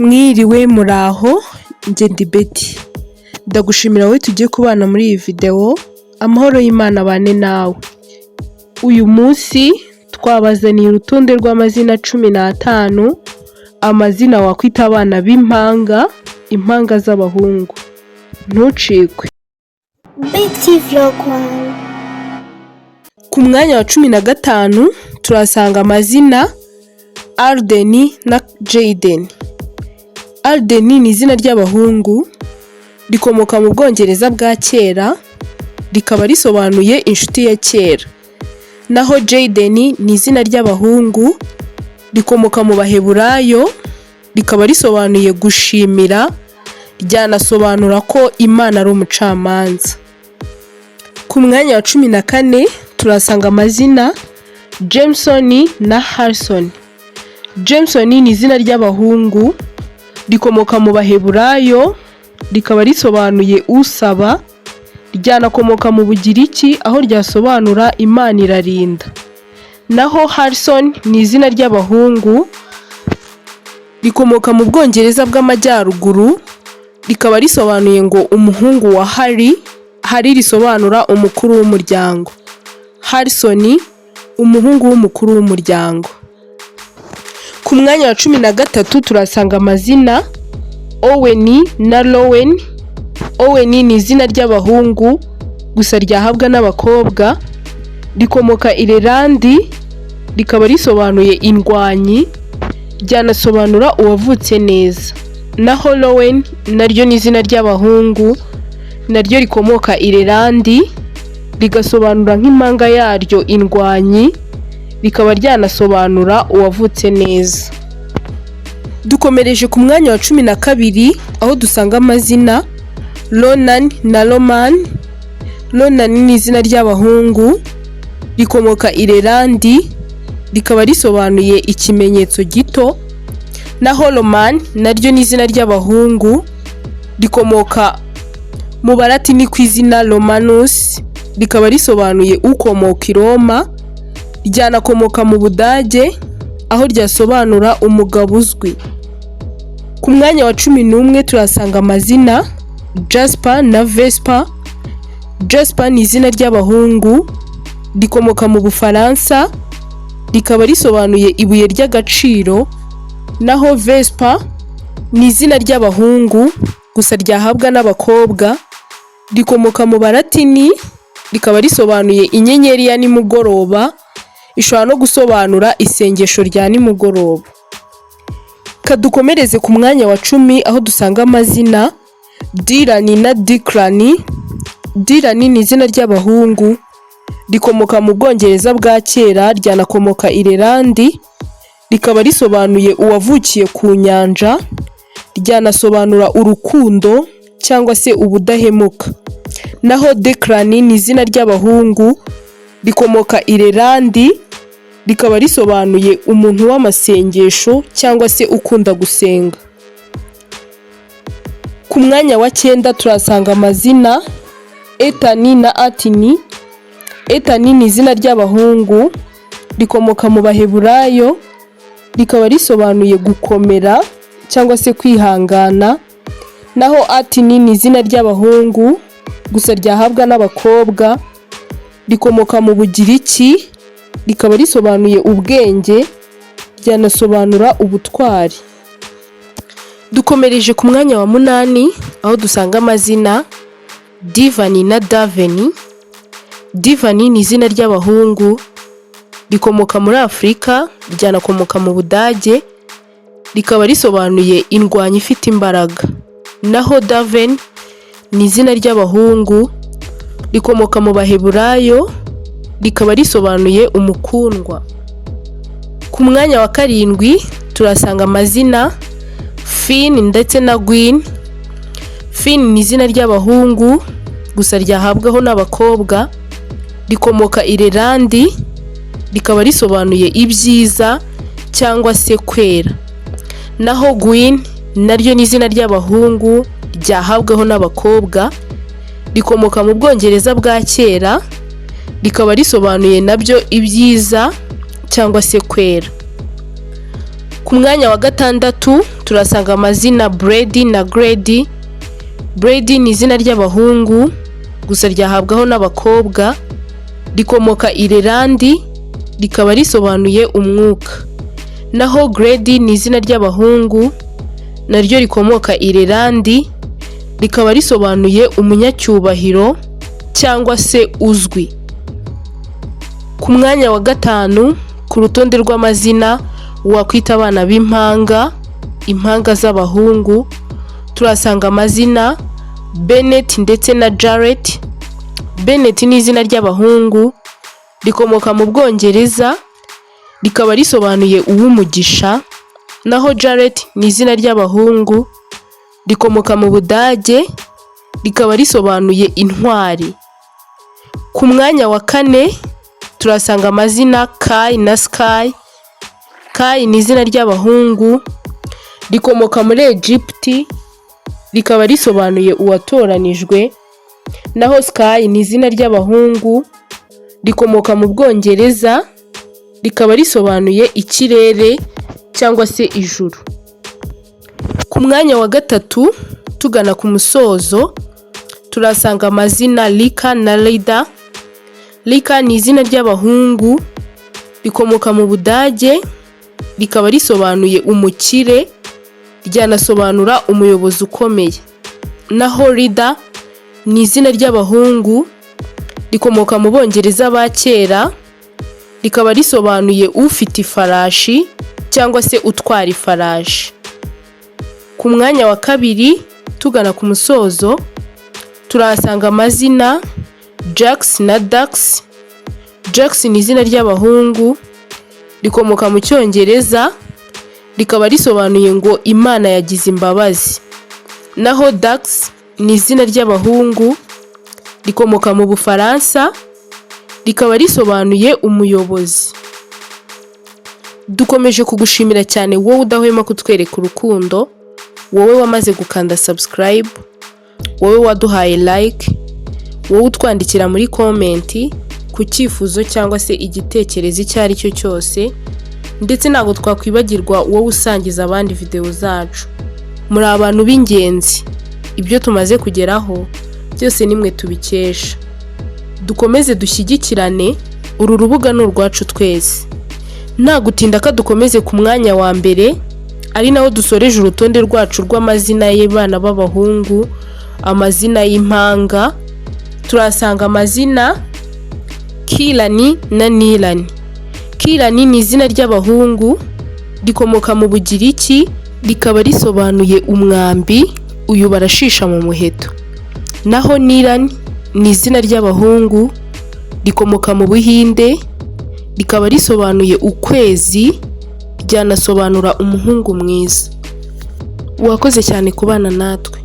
Mwiriwe, muraho, njye ndi Betty. Ndagushimira wowe tugiye kubana muri iyi videwo, amahoro y'Imana abane nawe. Uyu munsi twabazaniye urutonde rw'amazina 15, amazina wakwita abana b'impanga, impanga z'abahungu. Ntucikwe. Betty Vlog One. Ku mwanya wa 15 turasanga amazina Arden na Jayden. Arden ni izina ry'abahungu, rikomoka mu Bwongereza bwa kera, rikaba risobanuye inshuti ya kera. Naho Jayden ni izina ry'abahungu, rikomoka mu Baheburayo, rikaba risobanuye gushimira, ryanasobanura ko Imana ari umucamanza. Ku mwanya wa 14 turasanga amazina Jameson na Harrison. Jameson ni izina ry'abahungu, rikomoka mu Baheburayo, rikaba risobanuye usaba, ryanakomoka mu Bugiriki aho ryasobanura Imana irarinda. Naho Harrison ni izina ry'abahungu, rikomoka mu Bwongereza bw'Amajyaruguru, rikaba risobanuye ngo umuhungu wa Harry, Harry risobanura umukuru w'umuryango. Harrison, umuhungu w'umukuru w'umuryango. Ku mwanya wa 13 turasanga amazina Owen na Rowen. Owen ni izina ry'abahungu gusa ryahabwa n'abakobwa, rikomoka Irelandi, rikaba risobanuye indwanyi, ryanasobanura uwavutse neza. Naho Rowen naryo ni izina ry'abahungu, naryo rikomoka Irelandi, rigasobanura nk'impanga yaryo indwanyi, rikaba ryanasobanura uwavutse neza. Dukomereje ku mwanya wa 12 aho dusanga amazina Ronan na Roman. Ronan ni izina ry'abahungu, rikomoka Irelandi, rikaba risobanuye ikimenyetso gito. Naho Roman naryo ni izina ry'abahungu, rikomoka mu Balatini ku izina Romanus, rikaba risobanuye ukomoka i Roma, ryanakomoka mu Budage aho ryasobanura umugabo uzwi. Ku mwanya wa 11 turasanga amazina Jasper na Vesper. Jasper ni izina ry'abahungu, rikomoka mu Bufaransa, rikaba risobanuye ibuye ry'agaciro. Naho Vesper ni izina ry'abahungu gusa ryahabwa n'abakobwa, rikomoka mu Balatini, rikaba risobanuye inyenyeri ya nimugoroba, ishobora no gusobanura isengesho rya nimugoroba. Kadukomereze ku mwanya wa 10 aho dusanga amazina Dylan na Declan. Dylan ni izina ry'abahungu, rikomoka mu Bwongereza bwa kera, ryanakomoka Irelandi, rikaba risobanuye uwavukiye ku nyanja, ryanasobanura urukundo cyangwa se ubudahemuka. Naho Declan ni izina ry'abahungu, rikomoka Irelandi, rikaba risobanuye umuntu w'amasengesho cyangwa se ukunda gusenga. Ku mwanya wa 9 turasanga amazina Ethan na Atini. Ethan ni izina ry'abahungu, rikomoka mu Baheburayo, rikaba risobanuye gukomera cyangwa se kwihangana. Naho Atini ni izina ry'abahungu gusa ryahabwa n'abakobwa, rikomoka mu Bugiriki, rikaba risobanuye ubwenge, ryanasobanura ubutwari. Dukomereje ku mwanya wa 8 aho dusanga amazina Divani na Daveni. Divani ni izina ry'abahungu, rikomoka muri Afurika, ryanakomoka mu Budage, rikaba risobanuye indwanyi ifite imbaraga. Naho Daven ni izina ry'abahungu, rikomoka mu Baheburayo, rikaba risobanuye umukundwa. Ku mwanya wa 7 turasanga amazina Finn ndetse na Gwyn. Finn ni izina ry'abahungu gusa ryahabwaho n'abakobwa, rikomoka Irelandi, rikaba risobanuye ibyiza cyangwa se kwera. Naho Gwyn naryo ni izina ry'abahungu ryahabwaho n'abakobwa, rikomoka mu Bwongereza bwa kera, rikaba risobanuye nabyo ibyiza cyangwa se kwera. Ku mwanya wa gatandatu turasanga amazina Brady na Grady. Brady ni izina ry'abahungu, gusa ryahabwaho n'abakobwa, rikomoka Irelandi, rikaba risobanuye umwuka. Naho Grady ni izina ry'abahungu, naryo rikomoka Irelandi, rikaba risobanuye umunyacyubahiro cyangwa se uzwi. Ku mwanya wa gatanu ku rutonde rw'amazina wakwita abana b'impanga, impanga z'abahungu, turasanga amazina Bennett ndetse na Jarrett. Bennett ni izina ry'abahungu, rikomoka mu Bwongereza, rikaba risobanuye uw'umugisha. Naho Jarrett ni izina ry'abahungu, rikomoka mu Budage, rikaba risobanuye intwari. Ku mwanya wa kane turasanga amazina Kai na Sky. Kai ni izina ry'abahungu, rikomoka muri Egiputi, rikaba risobanuye uwatoranijwe. Naho Sky ni izina ry'abahungu, rikomoka mu Bwongereza, rikaba risobanuye ikirere cyangwa se ijuru. Ku mwanya wa gatatu, tugana ku musozo, turasanga amazina Lika na Lida. Lika ni izina ry'abahungu, rikomoka mu Budage, rikaba risobanuye umukire, ryanasobanura umuyobozi ukomeye. Naho Lida ni izina ry'abahungu, rikomoka mu Bongereza ba kera, rikaba risobanuye ufite ifarashi cyangwa se utwara ifarashi. Ku mwanya wa kabiri, tugana ku musozo, turahasanga amazina Jax na Dax. Jax ni izina ry'abahungu, rikomoka mu Cyongereza, rikaba risobanuye ngo Imana yagize imbabazi. Naho Dax ni izina ry'abahungu, rikomoka mu Bufaransa, rikaba risobanuye umuyobozi. Dukomeje kugushimira cyane wowe udahwema kutwereka urukundo, wowe wamaze gukanda subscribe, wowe waduhaye like, wowe utwandikira muri comment ku cyifuzo cyangwa se igitekerezo icyo ari cyo cyose, ndetse ntabwo twakwibagirwa wowe usangiza abandi videwo zacu. Muri abantu b'ingenzi, ibyo tumaze kugeraho byose nimwe tubikesha. Dukomeze dushyigikirane, uru rubuga ni urwacu twese. Nta gutinda, ko dukomeze ku mwanya wa mbere, ari naho dusoreje urutonde rwacu rw'amazina y'abana b'abahungu, amazina y'impanga, turasanga amazina Kirani na Nirani. Kirani ni izina ry'abahungu, rikomoka mu Bugiriki, rikaba risobanuye umwambi, uyu barashisha mu muheto. Naho Nirani ni izina ry'abahungu, rikomoka mu Buhinde, rikaba risobanuye ukwezi, ryanasobanura umuhungu mwiza. Wakoze cyane kubana natwe.